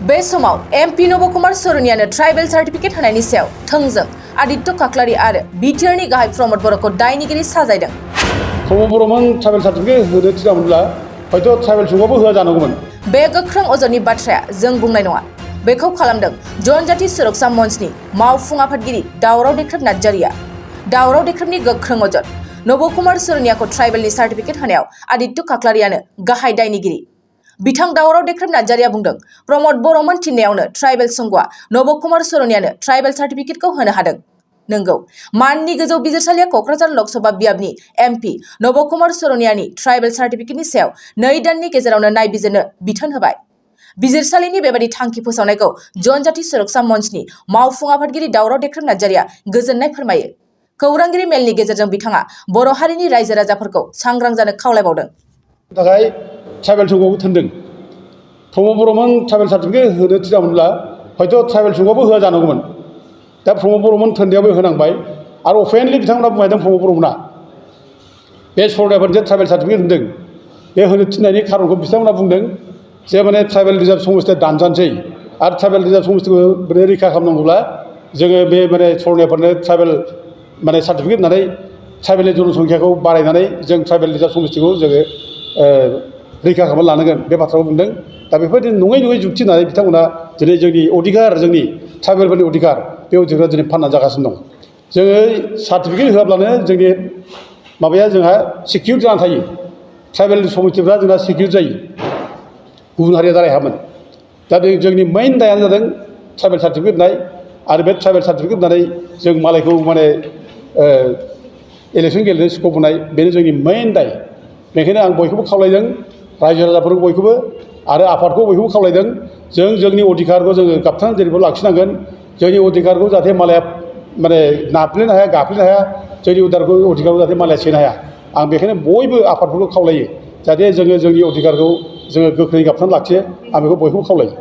बे समाव MP नबकुमार सरनियानो tribal certificate होनायनि सायाव थोंजों आदित्य काकलारी आरो बिटिआरनि गाहाय प्रमद बर'खौ दायनिगिरि साजायदों। प्रमद बर'मोन ट्राइबेल सार्टिफिकेट होनो थिनामोनब्ला हयथ' ट्राइबेल सुबुंआबो होआ जानांगौमोन। बे गोख्रों अजदनि बाथ्राया जों बुंनाय नङा। बेखौ खालामदों जनजाति सुरक्षा मंचनि मावफुं आफादगिरि दावराव देख्रेब नार्जारिया। दावराव देख्रेबनि गोख्रों अजद नबकुमार सरनियाखौ ट्राइबेलनि सार्टिफिकेट होनायाव आदित्य काकलारियानो गाहाय दायनिगिरि। बिथां दावराव देख्रेब नार्जारिया बुंदों प्रमद बर'मोन थिननायावनो ट्राइबेल संघआ नबकुमार सरनियानो ट्राइबेल सार्टिफिकेटखौ होनो हादों। नंगौ, माननि गोजौ बिजिरसालिया क'क्राझार लकसभा बियाबनि एमपि नबकुमार सरनियानि ट्राइबेल सार्टिफिकेटनि सायाव 2 दाननि गेजेरावनो नायबिजिरनो बिथोन होबाय। बिजिरसालिनि बेबादि थांखि फोसावनायखौ जनजाति सुरक्षा मंचनि मावफुं आफादगिरि दावराव देख्रेब नार्जारिया गोजोननाय फोरमायो। खौरांगिरि मेलनि गेजेरजों बिथाङा बर' हारिनि रायजो राजाफोरखौ सांग्रां जानो खावलायबावदों। थाखाय ट्राइबेल संघआबो थोनदों। प्रमद बर'मोन ट्राइबेल सार्टिफिकेट होनो थिनामोनब्ला हयथ' ट्राइबेल संघआबो होआ जानांगौमोन। दा प्रमद बर'मोन थोननायाबो होनांबाय आरो अफिसियेलि बिथांमोना बुंबायदों प्रमद बर'मोना बे सरनियाफोरनो ट्राइबेल सार्टिफिकेट होदों। बे होनो थिननायनि खारनखौ बिथांमोना बुंदों जे माने ट्राइबेल रिजार्भ समस्तिया दानजानोसै आरो ट्राइबेल रिजार्भ समस्तिखौ रैखा खालामनांगौब्ला जोङो बे माने सरनियाफोरनो ट्राइबेल माने सार्टिफिकेट होनानै ट्राइबेलनि जनसंख्याखौ बारायनानै जों ट्राइबेल रिजार्भ समस्तिखौ जोङो रैखा खालामना लानांगोन बे बाथ्राखौ बुंदों। दा बेफोरबायदि नङै जुक्ति होननानै बिथांमोना दिनै जोंनि अधिकार जोंनि ट्राइबेलफोरनि अधिकार बे अधिकारखौ दिनै फाननानै जागासिनो दं। जोङो सार्टिफिकेट होआब्लानो जोंनि माबाया जोंहा सिकिउर जानानै थायो। ट्राइबेल समस्तिफ्रा जोंहा सिकिउर जायो। गुबुन हारिया जानो हायामोन। दा बे जोंनि मेइन दायानो जादों ट्राइबेल सार्टिफिकेट होनाय आरो बे ट्राइबेल सार्टिफिकेट होनानै जों मालायखौ माने इलेक्सन गेलेनो स्कप होनाय बेनो जोंनि मेइन दाय। बेखायनो आं बयखौबो खावलायदों रायजो राजाफोरखौ बयखौबो आरो आफादखौ बयखौबो खावलायदों जों जोंनि अधिकारखौ जोङो गाबथां जेरैबो लाखिनांगोन। जोंनि अधिकारखौ जाहाथे मालाया माने नाफ्लेनो हाया गाफ्लेनो हाया जोंनि अधिकारखौ जाहाथे मालाया सेनो हाया। आं बेखायनो बयबो आफादफोरखौ खावलायो जाहाथे जोङो जोंनि अधिकारखौ जोङो गोख्रै गाबथां लाखियो। आं बेखौ बयखौबो खावलायो।